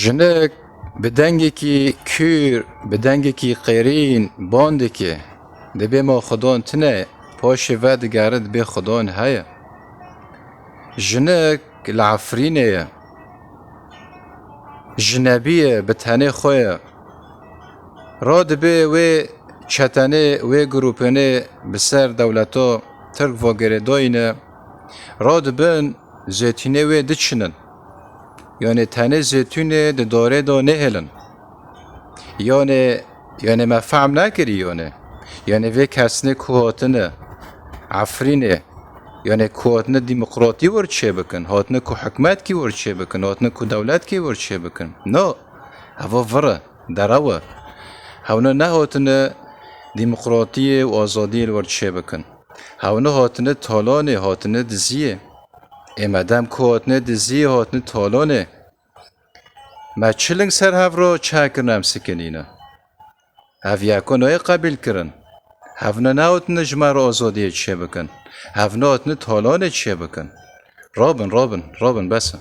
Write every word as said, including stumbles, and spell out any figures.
Jinik bi dengekî kûr, bi dengekî qêrîn ban dike. Dibê ma xudan tune, paşê vedigere dibê xudan heye. Jinik li Efrînê ye. Jinebî ye, bi tenê xwe ye. Radibe wê çetenê, wê grûpênê bi ser dewleta Tirk va girêdayîne. Radibin zêtûnê wê diçinin. Yanê tenê zêtûnê di darê de nehêlin. Yanê, yanê me fehm nekirî yanê. Yanê vê kesnê ku hatine Efrînê, yanê ku hatine demokratî wir çêbikin, hatine ku hikmetkî wir çêbikin, hatine ku dewletkî wir çêbikin. No, heva vir e, derew e. Hewna nehatine demokratiyê û azadiyê li wir çêbikin. Hewna hatine talanê, hatine diziyê. Ê me dem ku hatine diziyê, hatine talanê. Me çi ling ser hev re çêkirin em sikinîne? Ev yeko nayê qebîl kirin. Hevne nehatine ji me re azadiyê çêbikin. Hevne hatine talanê çêbikin. Rabin, rabin, rabin, bes e.